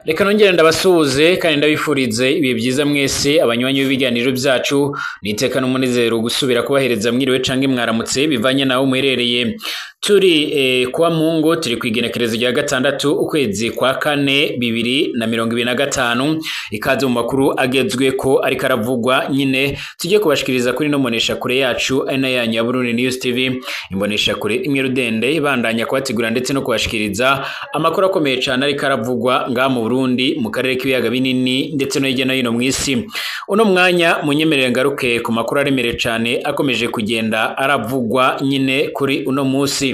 Reka nongere ndabasuhuze kandi ndabifurize ibihe byiza mwese abanywanyi b'ibiganiro byacu. Niteka n'umunezero gusubira kubahereza mwiriwe canke mwaramutse bivanye naho muherereye. Turi kuwa Mungu, turi kwigenekerezo rya 6 ukwezi kwa 4 2025. Ikaze mu makuru agezwe ko ariko aravugwa nyine tujye kubashikiriza kuri no monesha kure yacu ari na yanyu ya Burundi News TV, imbonesha kure imwe rudende ibandanya kubategura ndetse no kubashikiriza amakuru akomeye cyane ariko aravugwa ngaha mu Burundi, mu karere k'ibiyaga binini ndetse no hirya no hino mw'isi. Uno mwanya munyemerere ngaruke ku makuru aremereye cyane akomeje kugenda aravugwa nyine kuri uno munsi.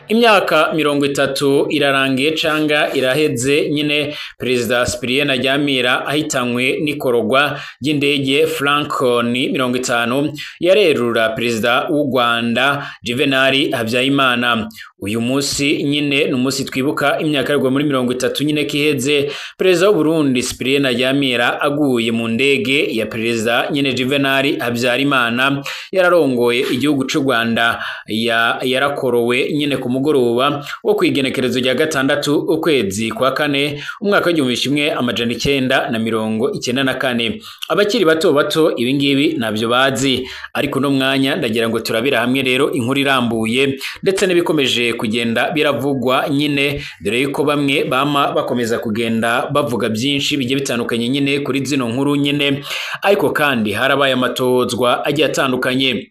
Imyaka 30 irarangiye canga iraheze nyine Perezida Cyprien Ntaryamira ahitanywe n'ikorogwa ry'indege Falcon 50 yarerura Perezida w'u Rwanda Juvenal Habyarimana. Uyu munsi nyine ni umunsi twibuka imyaka yarwo muri 30 nyine kiheze Perezida w'u Burundi Cyprien Ntaryamira aguye mu ndege ya Perezida nyine Juvenal Habyarimana yararongoye igihugu c'u Rwanda, yarakorowe nyine ku mugoroba wo kwigenekerezo rya 6 ukwezi kwa 4 umwaka w'1994. Abakiri bato bato ibingibi ntabyo bazi, ariko no mwanya ndagira ngo turabira hamwe rero inkuru irambuye ndetse n'ibikomeje kugenda biravugwa nyine, dore yuko bamwe bama bakomeza kugenda bavuga byinshi bigiye bitandukanye nyine kuri zino nkuru nyine, ariko kandi harabaye amatozwa agiye atandukanye.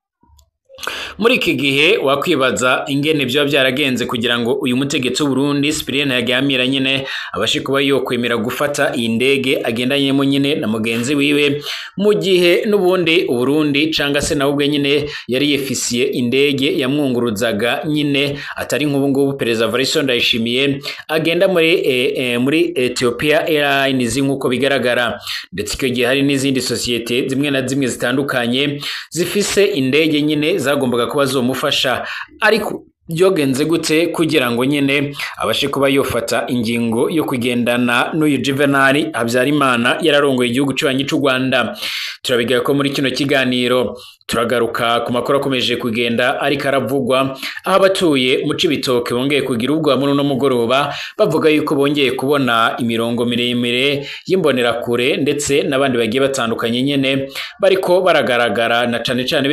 Muri iki gihe wakwibaza ingene byo byaragenze kugira ngo uyu mutegetsi w'u Burundi Cyprien Ntaryamira nyine abashe kuba yokwemera gufata iyi ndege agendanyemo nyine na mugenzi wiwe, mu gihe n'ubundi u Burundi canga se nawe ubwe nyine yari yifisiye indege yamwunguruzaga nyine, atari nk'ubu ngubu Perezida Evariste Ndayishimiye agenda muri Ethiopia Airlines nk'uko bigaragara. Ndetse icyo gihe hari n'izindi sosiyete zimwe na zimwe zitandukanye zifise indege nyine zagombaga kuba zomufasha, ariko byogenze gute kugira ngo nyine abashe kuba yofata ingingo yo kugendana n'uyu Juvenal Habyarimana yararongoye igihugu cy'ubanyi cy'u Rwanda? Turabigaye ko muri kino kiganiro turagaruka ku makuru akomeje kugenda ariko aravugwa, aho abatuye mu Cibitoke bongeye kugira ubwoba muri uno mugoroba, bavuga yuko bongeye kubona imirongo miremire y'imbonerakure ndetse n'abandi bagiye batandukanye nyene bariko baragaragara na cane cane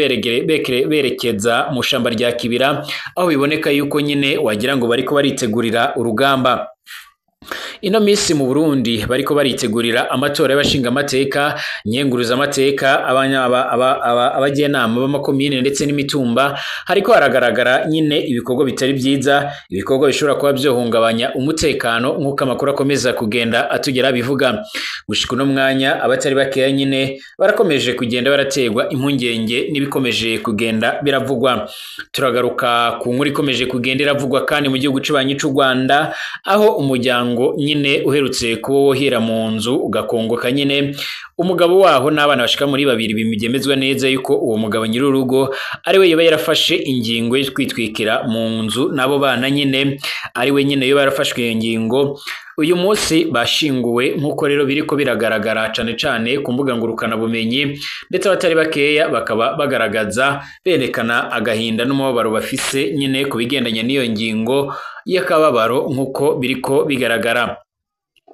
berekeza mu shamba rya Kibira, aho biboneka yuko nyine wagira ngo bariko baritegurira urugamba. Ino misi mu Burundi bariko baritegurira amatora y'abashinga amateka, nyenguruza amateka, abajenama b'amakomine ndetse n'imitumba. Hariko haragaragara nyine ibikorwa bitari byiza, ibikorwa bishobora kuba byohungabanya umutekano nk'uko amakuru akomeza kugenda atugera bivuga. Gushika uno mwanya abatari bakeya nyine barakomeje kugenda barategwa impungenge n'ibikomeje kugenda biravugwa. Turagaruka ku nkuru ikomeje kugenda iravugwa kandi mu gihugu c'ubanyi c'u Rwanda, aho umuryango nyine uherutse kuba wohera mu nzu ugakongoka nyine umugabo waho n'abana bashika muri 2, bimemezwa neza yuko uwo mugabo nyir'urugo ari we yoba yarafashe ingingo yo kwitwikira mu nzu nabo bana nyine ari we nyine yoba yarafashwe iyo ngingo. Uyu munsi bashinguwe nk'uko rero biriko biragaragara cane cane ku mbuga ngurukana bumenyi, ndetse abatari bakeya bakaba bagaragaza berekana agahinda n'umubabaro bafise nyine ku bigendanye n'iyo ngingo y'akababaro nk'uko biriko bigaragara.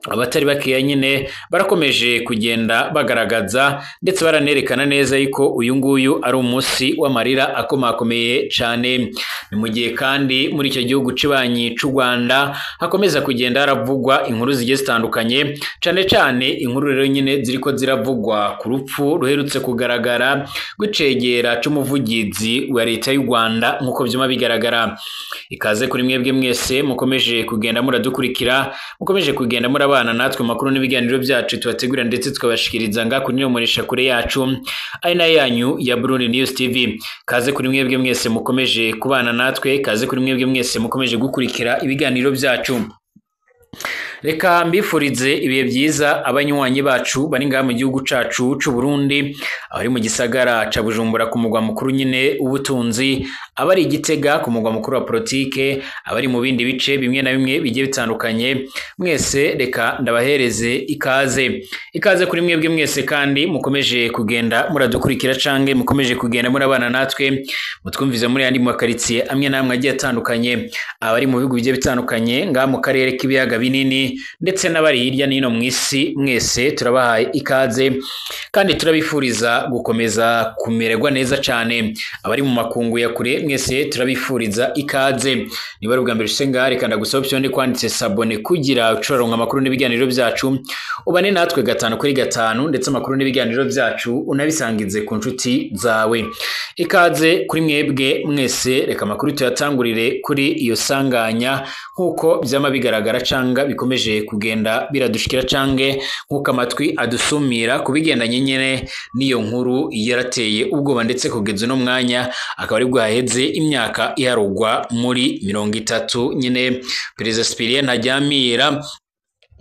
Abatari bakeya nyine barakomeje kugenda bagaragaza ndetse baranerekana neza yuko uyu nguyu ari umunsi w'amarira akomakomeye cane. Ni mu gihe kandi muri icyo gihugu cibanyi c'u Rwanda hakomeza kugenda haravugwa inkuru zigiye zitandukanye, cane cane inkuru rero nyine ziriko ziravugwa ku rupfu ruherutse kugaragara rw'icegera c'umuvugizi wa leta y'u Rwanda nk'uko vyuma bigaragara. Ikaze kuri mwebwe mwese mukomeje kugenda muradukurikira, mukomeje kugenda murabana natwe makuru n'ibiganiro byacu tubategura ndetse tukabashikiriza nga kuri muresha kure yacu ari na yanyu ya Burundi News TV. Kaze kuri mwebwe mwese mukomeje kubana natwe, kaze kuri mwebwe mwese mukomeje gukurikira ibiganiro byacu. Reka mbifurize ibihe byiza abanywanyi bacu bari ngaha mu gihugu cacu c'u Burundi, abari mu gisagara ca Bujumbura ku mugwa mukuru nyine ubutunzi, abari Igitega ku mugwa mukuru wa politike, abari mu bindi bice bimwe na bimwe bigiye bitandukanye, mwese reka ndabahereze ikaze. Ikaze kuri mwebwe mwese kandi mukomeje kugenda muradukurikira canke mukomeje kugenda murabana natwe, mutwumvize muri yandi makaritsiye amwe namwe agiye atandukanye, abari mu bihugu bigiye bitandukanye ngaha mu karere k'ibiyaga binini ndetse n'abari hirya n'ino mw'isi, mwese turabahaye ikaze kandi turabifuriza gukomeza kumererwa neza cane. Abari mu makungu ya kure mwese turabifuriza ikaze. Niba ari ubwa mbere ushitse ngaha, reka ndagusaba option kwanditse s'abonner kugira ucoronka amakuru n'ibiganiro byacu, ubane natwe 5 kuri 5, ndetse amakuru n'ibiganiro byacu unabisangize ku nshuti zawe. Ikaze kuri mwebwe mwese, reka amakuru tuyatangurire kuri iyo sanganya nkuko byama bigaragara canga bikomeje kugenda biradushikira cange nkuko amatwi adusumira kubigendanye nyene n'iyo nkuru yarateye ubwoba, ndetse kugeza uno mwanya akaba ari bwaheze imyaka iharugwa muri 30 nyene Perezida Cyprien Ntaryamira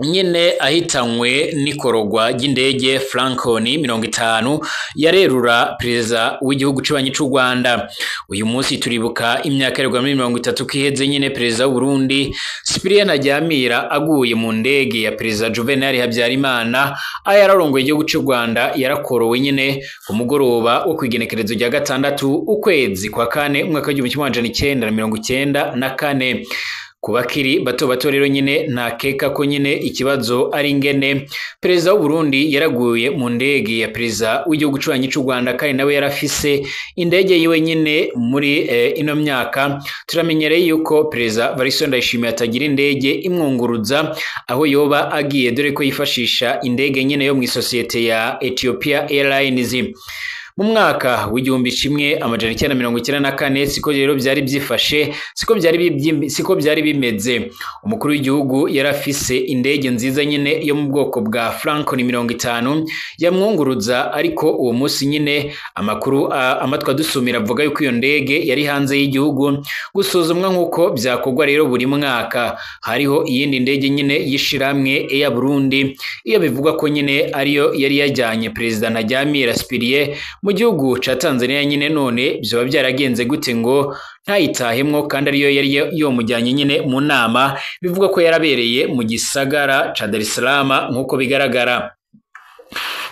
nyene ahitanywe n'ikorogwa ry'indege Falcon 50 yarerura perezida w'igihugu cibanyi c'u Rwanda. Uyu munsi turibuka imyaka iharugwa muri 30 kiheze nyene perezida w'u Burundi Cyprien Ntaryamira aguye mu ndege ya perezida Juvenal Habyarimana aho yararongoye igihugu c'u Rwanda, yarakorowe nyene ku mugoroba wo kwigenekerezo rya 6 ukwezi kwa 4 umwaka w'1994. Ku bakiri bato bato rero nyine ntakeka ko nyine ikibazo ari ingene perezida w'u Burundi yaraguye mu ndege ya perezida w'igihugu cibanyi c'u Rwanda, kandi nawe yarafise indege yiwe nyine muri ino myaka. Turamenyereye yuko perezida Evariste Ndayishimiye atagira indege imwunguruza aho yoba agiye, dore ko yifashisha indege nyine yo mu isosiyete ya Ethiopia Airlines. Mu mwaka w'1994 siko rero byari byifashe, siko byari bimeze. Umukuru w'igihugu yarafise indege nziza nyine yo mu bwoko bwa Falcon 50 yamwunguruza, ariko uwo munsi nyine amakuru amatwi adusumira avuga yuko iyo ndege yari hanze y'igihugu gusuzumwa nkuko byakorwa rero buri mwaka. Hariho iyindi ndege nyine yishiramwe Air Burundi, iyo bivugwa ko nyine ariyo yari yajyanye perezida Ntaryamira Cyprien mu gihugu ca Tanzania nyine. None byoba byaragenze gute ngo ntayitahemwo kandi ariyo yari yomujyanye nyine mu nama bivugwa ko yarabereye mu gisagara ca Dar es Salaam nkuko bigaragara.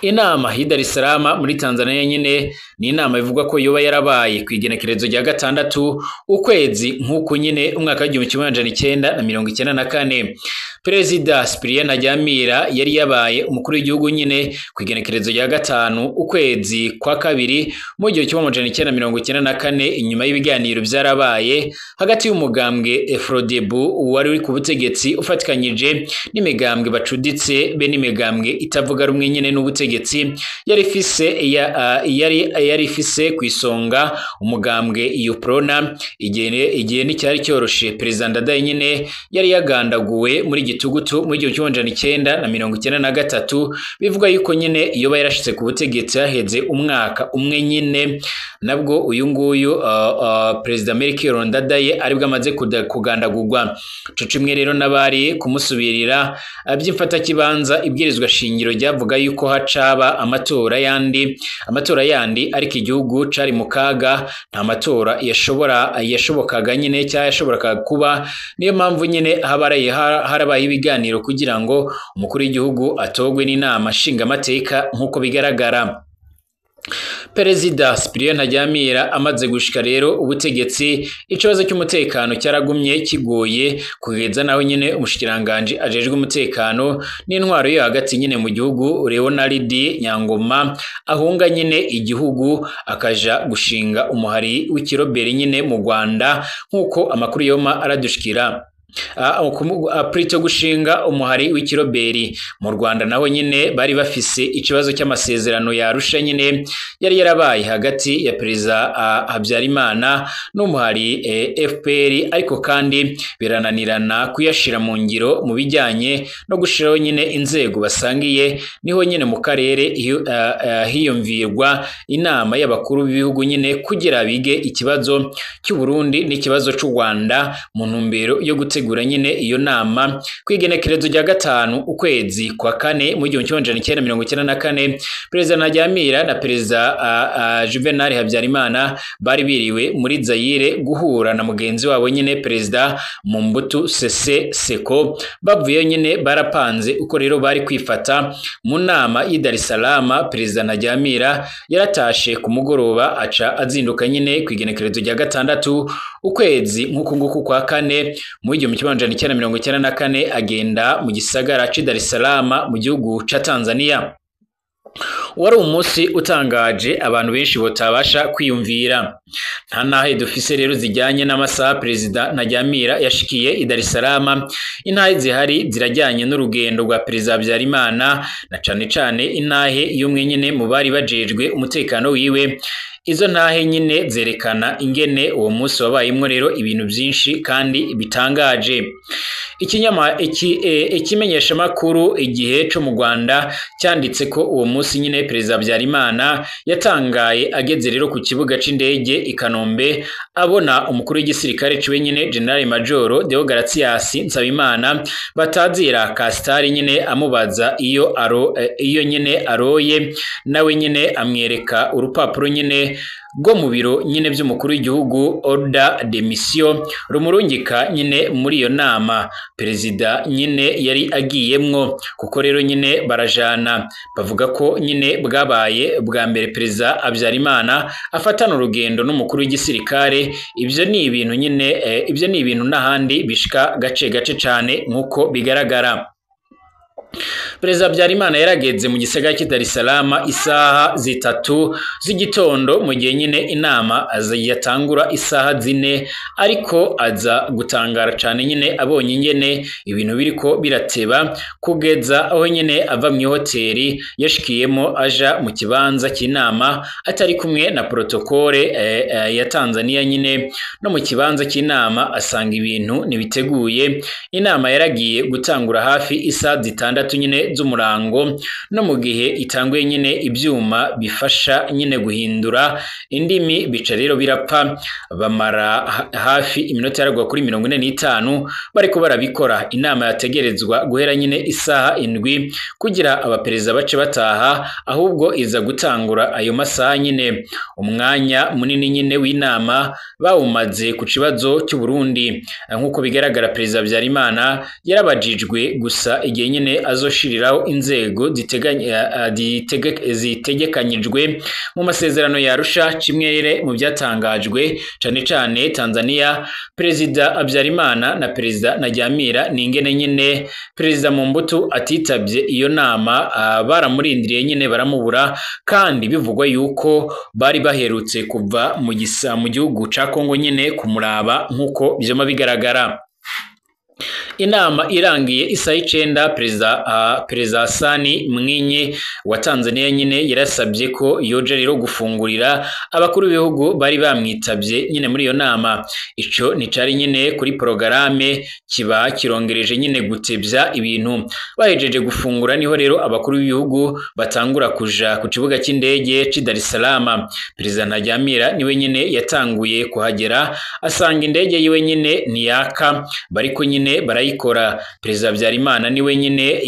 Inama y'i Dar es Salaam muri Tanzania nyine ni inama ivugwa ko yoba yarabaye ku igenekerezo rya 6 ukwezi nkuko nyine umwaka w'1994. Perezida Cyprien Ntaryamira yari yabaye umukuru w'igihugu nyine ku igenekerezo rya 5 ukwezi kwa 2 mu 1994, inyuma y'ibiganiro byarabaye hagati y'umugambwe Frodebu wari uri ku butegetsi ufatikanyije n'imigambwe bacuditse be n'imigambwe itavuga rumwe nyine n'ubutegetsi yari ifise ku isonga umugambwe Uprona. Igihe nticyari cyoroshe, perezida Ndadaye nyine yari yagandaguwe muri gitugutu mu 1993, bivuga yuko nyine iyo yarashitse ku butegetsi haheze umwaka umwe nyine nabwo uyu nguyu perezida Melchior Ndadaye aribwo amaze kugandagurwa. Cimwe rero n'abari kumusubirira by'imfata kibanza, ibwirizwa shingiro ryavuga yuko hacaba amatora yandi, ariko igihugu cari mu kaga, nta matora yashobokaga nyine cyashoboraga kuba. Niyo mpamvu nyine harabaye ibiganiro kugira ngo umukuru w'igihugu atogwe n'inama nshingamateka nkuko bigaragara. Perezida Cyprien Ntaryamira amaze gushika rero ubutegetsi, ikibazo cy'umutekano cyaragumye kigoye kugeza naho nyine umushikiranganje ajejwe umutekano n'intwaro yo hagati nyine mu gihugu Leonard Nyangoma ahunga nyine igihugu akaja gushinga umuhari w'ikiroberi nyine mu Rwanda nkuko amakuru yoma aradushikira. Prito gushinga umuhari w'ikiroberi mu Rwanda naho nyine bari bafise ikibazo cy'amasezerano ya Arusha nyine yari yarabaye hagati ya Perezida Habyarimana n'umuhari FPR, ariko kandi birananirana kuyashira mu ngiro mu bijyanye no gushiraho nyine inzego basangiye. Niho nyine mu karere hiyumvirwa inama y'abakuru b'ibihugu nyine kugira bige ikibazo cy'u Burundi n'ikibazo cy'u Rwanda mu ntumbero yo gutegura gutegura nyine iyo nama. Kwigenekerezo rya 5 ukwezi kwa 4 mu 1994, Perezida Ntaryamira na Perezida Juvenal Habyarimana bari biriwe muri Zaire guhura na mugenzi wabo nyine Perezida Mobutu Sese Seko. Bavuye nyine barapanze uko rero bari kwifata mu nama y'i Dar es Salaam. Perezida Ntaryamira yaratashe ku mugoroba aca azinduka nyine kwigenekerezo rya 6 ukwezi nk'uku nguku kwa 4 mu 1994 agenda mu gisagara c'i Dar es Salaam mu gihugu ca Tanzania. Wari umunsi utangaje abantu benshi botabasha kwiyumvira. Nta nahe dufise rero zijyanye n'amasaha Perezida Ntaryamira yashikiye i Dar es Salaam. Intahe zihari zirajyanye n'urugendo rwa Perezida Habyarimana, na cane cane intahe y'umwe nyine mu bari bajejwe umutekano wiwe. Izo ntahe nyine zerekana ingene uwo munsi wabayemwo rero ibintu byinshi kandi bitangaje. Ikimenyesha makuru Igihe co mu Rwanda cyanditse ko uwo munsi nyine Perezida Habyarimana yatangaye ageze rero ku kibuga c'indege i Kanombe abona umukuru w'igisirikare ciwe nyine General Major Deogratias Nsabimana batazira Kastari nyine amubaza iyo nyine aroye, nawe nyine amwereka urupapuro nyine rwo mu biro nyine by'umukuru w'igihugu, ordre de mission, rumurungika nyine muri iyo nama perezida nyine yari agiyemwo. Kuko rero nyine barajana, bavuga ko nyine bwabaye bwa mbere Perezida Habyarimana afatana urugendo n'umukuru w'igisirikare. Ibyo ni ibintu nyine ibyo ni ibintu n'ahandi bishika gace gace cane nk'uko bigaragara. Perezida Habyarimana yarageze mu gisagara cy'i Dar es Salaam isaha 3 z'igitondo, mu gihe nyine inama yatangura isaha 4, ariko aza gutangara cane nyine abonye ingene ibintu biriko birateba, kugeza aho nyine ava mu hoteli yashikiyemo aja mu kibanza cy'inama atari kumwe na protokole ya Tanzania nyine. No mu kibanza cy'inama asanga ibintu ntibiteguye. Inama yaragiye gutangura hafi isaha 6 nyine z'umurango, no mu gihe itanguye nyine ibyuma bifasha nyine guhindura indimi bica rero birapfa. Bamara hafi iminota yaragwa kuri 45 bariko barabikora. Inama yategerezwa guhera nyine isaha 7 kugira abaperezida bace bataha, ahubwo iza gutangura ayo masaha nyine. Umwanya munini nyine w'inama bawumaze ku kibazo cy'u Burundi. Nkuko bigaragara Perezida Habyarimana yarabajijwe gusa igihe nyine azoshiriraho inzego zitegekanyijwe mu masezerano ya Arusha, kimwe mu byatangajwe cane cane Tanzania. Perezida Habyarimana na Perezida Ntaryamira ni ingene nyine Perezida Mobutu atitabye iyo nama, baramurindiriye nyine baramubura, kandi bivugwa yuko bari baherutse kuva mu gihugu ca Kongo nyine kumuraba nkuko vyoma bigaragara. Inama irangiye isaha 9, Perezida Hassan Mwinyi wa Tanzania nyine yarasabye ko yoja rero gufungurira abakuru b'ibihugu bari bamwitabye nyine muri iyo nama. Ico nicari nyine kuri programme, kiba kirongereje nyine gutebya ibintu. Bahejeje gufungura niho rero abakuru b'ibihugu batangura kuja ku kibuga cy'indege c'i Dar es Salaam. Perezida Ntaryamira niwe nyine yatanguye kuhagera, asanga indege yiwe nyine ntiyaka, bariko nyine barayikora. Perezida Habyarimana niwe nyine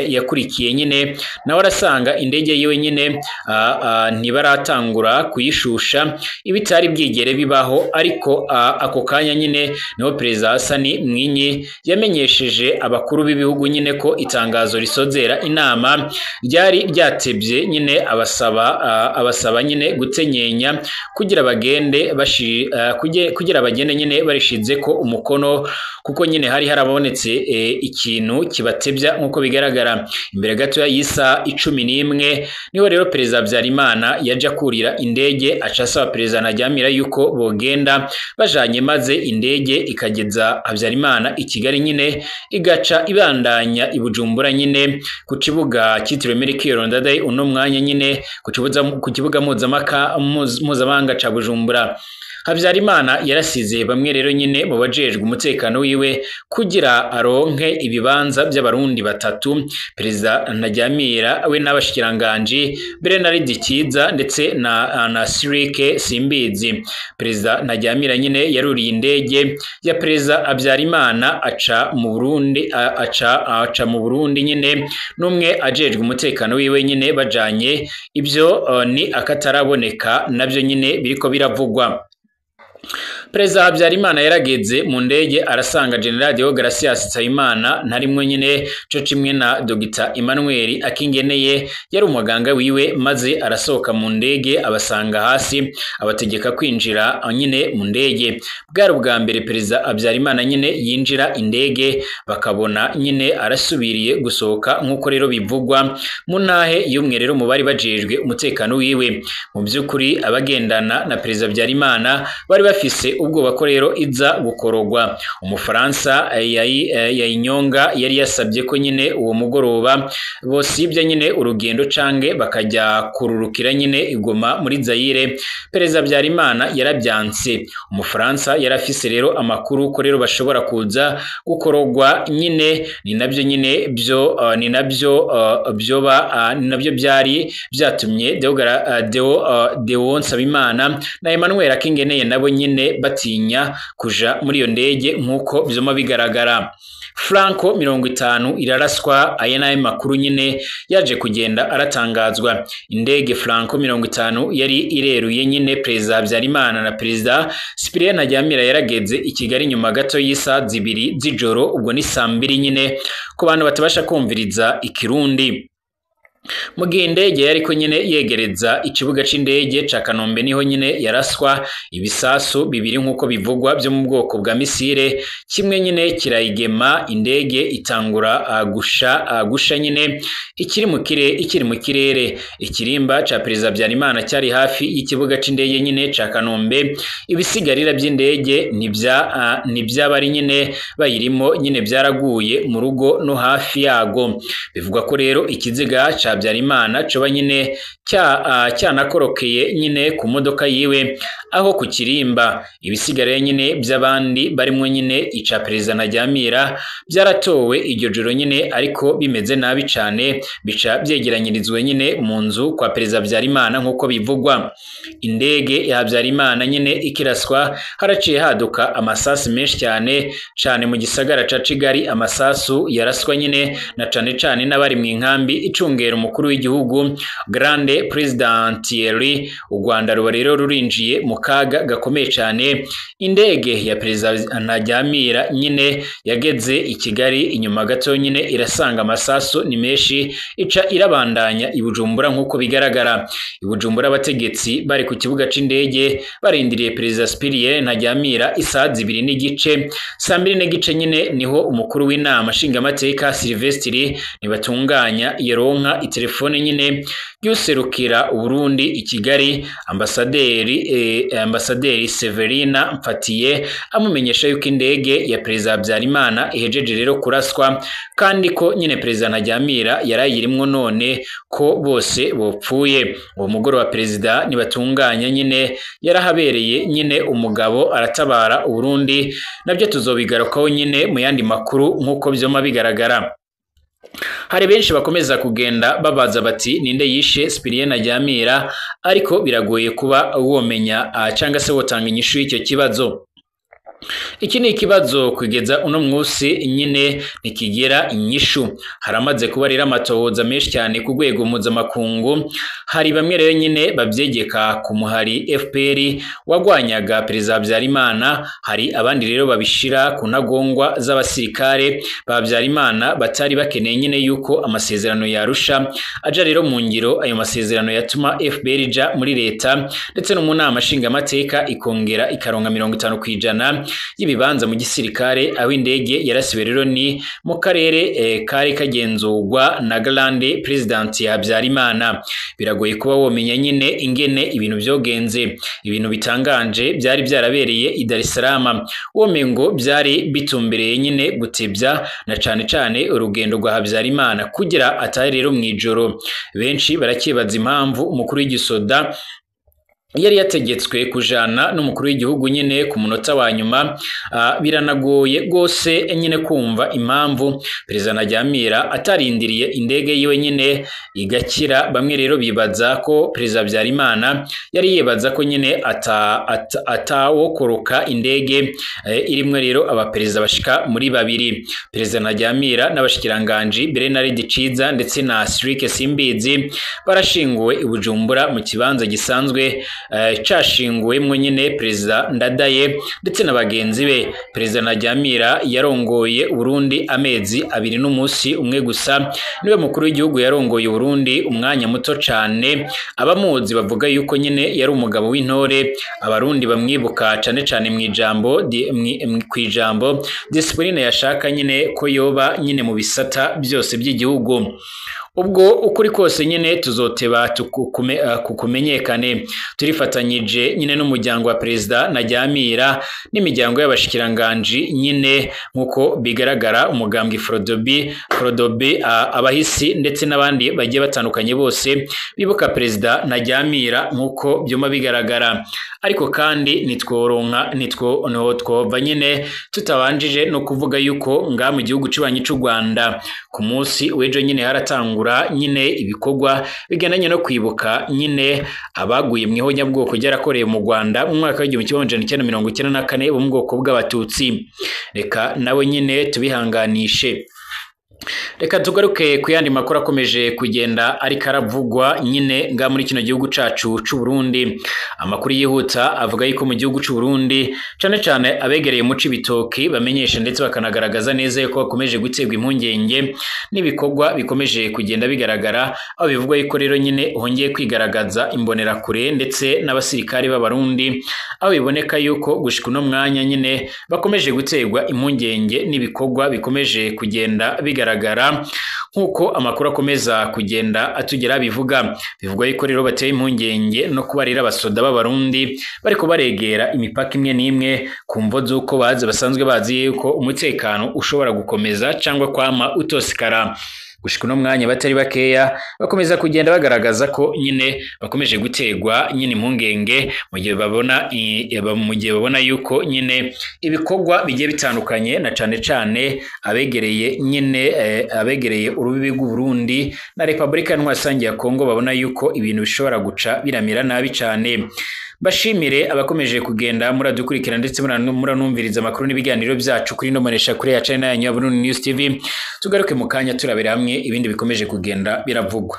yakurikiye nyine, nawe arasanga indege yiwe nyine ntibaratangura kuyishusha, ibitari byigere bibaho. Ariko ako kanya nyine niho Perezida Hassan Mwinyi yamenyesheje abakuru b'ibihugu nyine ko itangazo risozera inama ryari ryatebye nyine, abasaba nyine gutenyenya kugira bagende kugira bagende nyine barishize ko umukono, kuko nyine hari harabonetse ikintu kibatebya nkuko bigaragara. Imbere gato y'isa 11 niho rero Perezida Habyarimana yaja kurira indege, aca asaba Perezida Ntaryamira yuko bogenda bajanye, maze indege ikageza Habyarimana i Kigali nyine, igaca ibandanya i Bujumbura nyine ku kibuga cyitiriwe Melchior Ndadaye uno mwanya nyine ku kibuga mpuzamahanga ca Bujumbura. Habyarimana yarasize bamwe rero nyine mu bajejwe umutekano wiwe kugira aronke ibibanza by'abarundi batatu, Perezida Ntaryamira we n'abashikiranganji Bernard Kiza ndetse na Sirike Simbizi. Perezida Ntaryamira nyine yaruriye indege ya Perezida Habyarimana aca mu Burundi, aca mu Burundi nyine n'umwe ajejwe umutekano wiwe nyine bajanye. Ibyo ni akataraboneka nabyo nyine biriko biravugwa. Perezida Habyarimana yarageze mu ndege arasanga General Deogratias Nsabimana ntarimwe nyine co cimwe na Dr Emmanuel Akingeneye yari umuganga wiwe, maze arasohoka mu ndege abasanga hasi abategeka kwinjira nyine mu ndege. Bwari ubwa mbere Perezida Habyarimana nyine yinjira indege bakabona nyine arasubiriye gusohoka nk'uko rero bivugwa mu ntahe y'umwe rero mu bari bajejwe umutekano wiwe. Mu by'ukuri abagendana na Perezida Habyarimana bari bafise ubwoba ko rero iza gukorogwa. Umufaransa Yayinyonga yari yasabye ko nyine uwo mugoroba bosibye nyine urugendo cange bakajya kururukira nyine igoma muri Zaire. Perezida Habyarimana yarabyanse. Umufaransa yarafise rero amakuru ko rero bashobora kuza gukorogwa nyine, ni nabyo nyine byo ni nabyo byoba ni nabyo byari byatumye Deo Nsabimana na Emmanuel Akingeneye nabo nyine batinya kuja muri iyo ndege nkuko vyoma bigaragara. Franco 50 iraraswa. Aya nayo makuru nyine yaje kugenda aratangazwa. Indege Franco 50 yari ireruye nyine Perezida Habyarimana na Perezida Cyprien Ntaryamira yarageze i Kigali nyuma gato y'isaha 2 z'ijoro, ubwo ni saa 2 nyine ku bantu batabasha kumviriza ikirundi. Mu gihe indege yariko nyine yegereza ikibuga c'indege ca Kanombe niho nyine yaraswa ibisasu bibiri nkuko bivugwa byo mu bwoko bwa misile, kimwe nyine kirayigema indege itangura gusha nyine ikiri mu kirere. Ikirimba ca Perezida Habyarimana cyari hafi y'ikibuga c'indege nyine ca Kanombe. Ibisigarira by'indege ntibyabari nyine bayirimo nyine byaraguye mu rugo no hafi yago. Bivugwa ko rero ikiziga ca Habyarimana coba nyine cyanakorokeye nyine ku modoka yiwe aho ku kirimba. Ibisigare nyine by'abandi barimwo nyine ica Perezida Ntaryamira byaratowe iryo joro nyine, ariko bimeze nabi cane, bica byegeranyirizwe nyine mu nzu kwa Perezida Habyarimana nkuko bivugwa. Indege ya Habyarimana nyine ikiraswa haraciye haduka amasasu menshi cyane cyane mu gisagara ca Kigali. Amasasu yaraswa nyine na cane cane n'abari mu inkambi icungera umukuru w'igihugu Grande President Thierry. U Rwanda ruba rero rurinjiye mu kaga gakomeye cyane. Indege ya Perezida Ntaryamira nyine yageze i Kigali inyuma gato nyine irasanga amasasu ni menshi, ica irabandanya i Bujumbura nkuko bigaragara. I Bujumbura abategetsi bari ku kibuga c'indege barindiriye Perezida Cyprien Ntaryamira isaha 2:15. Saa 2:15 nyine niho umukuru w'inama nshingamateka Sylvestre Nibatunganya yaronka itelefone nyine y'userukira Burundi i Kigali, ambasaderi Severina Mfatiye, amumenyesha yuko indege ya Perezida Habyarimana ihejeje rero kuraswa, kandi ko nyine Perezida Ntaryamira yarayirimwo none ko bose bopfuye. Uwo mugoroba Perezida Nibatunganya nyine yarahabereye nyine umugabo aratabara Burundi, nabyo tuzobigarukaho nyine mu yandi makuru nkuko vyoma bigaragara. Hari benshi bakomeza kugenda babaza bati ninde yishe Cyprien Ntaryamira, ariko biragoye kuba womenya cyangwa se wotanga inyishu y'icyo kibazo. Iki ni ikibazo kugeza uno munsi nyine ntikigira inyishu. Haramaze kuba rero amatohoza menshi cyane ku rwego mpuzamakungu. Hari bamwe rero nyine babyegeka ku muhari FPR wagwanyaga Perezida Habyarimana, hari abandi rero babishira ku ntagongwa z'abasirikare ba Habyarimana batari bakeneye nyine yuko amasezerano yarusha aja rero mu ngiro. Ayo masezerano yatuma FPR ija muri leta ndetse no mu nama nshingamateka ikongera ikaronka 50% y'ibibanza mu gisirikare. Aho indege yarasiwe rero ni mu karere kari kagenzurwa na Grande President ya Habyarimana. Biragoye kuba womenya nyine ingene ibintu byogenze. Ibintu bitanganje byari byarabereye i Dar es Salaam, womengo byari bitumbereye nyine gutebya na cane cane urugendo rwa Habyarimana kugira atahe rero mwijoro. Benshi barakibaza impamvu umukuru w'igisoda Yari yategetswe kujana n'umukuru w'igihugu nyine ku munota wa nyuma. Biranagoye rwose nyine kumva impamvu Perezida Ntaryamira atarindiriye indege yiwe nyine igakira. Bamwe rero bibaza ko Perezida Habyarimana yari yibaza ko nyine atawokoroka indege irimwe rero abaperezida bashika muri babiri, Perezida Ntaryamira n'abashikiranganji Bernard Ciza ndetse na Cyrille Simbizi, barashinguwe i Bujumbura mu kibanza gisanzwe cashinguwemwo nyine Perezida Ndadaye ndetse na bagenzi be. Perezida Ntaryamira yarongoye Burundi amezi 2 n'umunsi umwe gusa, niwe mukuru w'igihugu yarongoye Burundi umwanya muto cane. Abamuzi bavuga yuko nyine yari umugabo w'intore, abarundi bamwibuka cane cane mw'ijambo kwijambo discipline yashaka nyine ko yoba nyine mu bisata byose by'igihugu. Ubwo ukuri kose nyine tuzoteba kukumenyekane. Turifatanyije nyine n'umuryango wa Perezida Ntaryamira n'imiryango y'abashikiranganji nyine, nkuko bigaragara umugambwe Frodobi, abahisi ndetse n'abandi bagiye batandukanye bose bibuka Perezida Ntaryamira nkuko byuma bigaragara. Ariko kandi nitworonka nitwo nyine tutabanjije no kuvuga yuko nga mu gihugu cibanyi c'u Rwanda ku munsi w'ejo nyine haratangura nyine ibikorwa bigendanye no kwibuka nyine abaguye mu ihonyabwoko ryarakoreye mu Rwanda mu mwaka w'igihumbi kimwe amajana icyenda mirongo icyenda na kane bo mu bwoko bw'abatutsi. Reka nawe nyine tubihanganishe. Reka tugaruke ku yandi makuru akomeje kugenda ariko aravugwa nyine nga muri kino gihugu cacu c'u Burundi. Amakuru yihuta avuga yuko mu gihugu c'u Burundi cane cane abegereye mu Cibitoki bamenyesha ndetse bakanagaragaza neza yuko bakomeje guterwa impungenge n'ibikorwa bikomeje kugenda bigaragara, aho bivugwa yuko rero nyine hongeye kwigaragaza imbonerakure ndetse n'abasirikare b'abarundi, aho biboneka yuko gushika uno mwanya nyine bakomeje guterwa impungenge n'ibikorwa bikomeje kugenda bigaragara nkuko amakuru akomeza kugenda atugera bivuga. Bivugwa yuko rero bateye impungenge no kuba rero abasoda b'abarundi bariko baregera imipaka imwe n'imwe ku mvo z'uko bazi basanzwe bazi yuko umutekano ushobora gukomeza cyangwa kwama utosikara. Gushika uno mwanya batari bakeya bakomeza kugenda bagaragaza ko nyine bakomeje gutegwa nyine impungenge mu gihe babona yuko nyine ibikorwa bigiye bitandukanye na cane cane abegereye nyine abegereye urubibi rw'u Burundi na Republika Ntwasangi ya Kongo babona yuko ibintu bishobora guca biramira nabi cane. Bashimire abakomeje kugenda muradukurikira ndetse muranumviriza amakuru n'ibiganiro byacu kuri nomonesha kuri ya channel yanyu ya Burundi News TV. Tugaruke mu kanya turabera hamwe ibindi bikomeje kugenda biravugwa.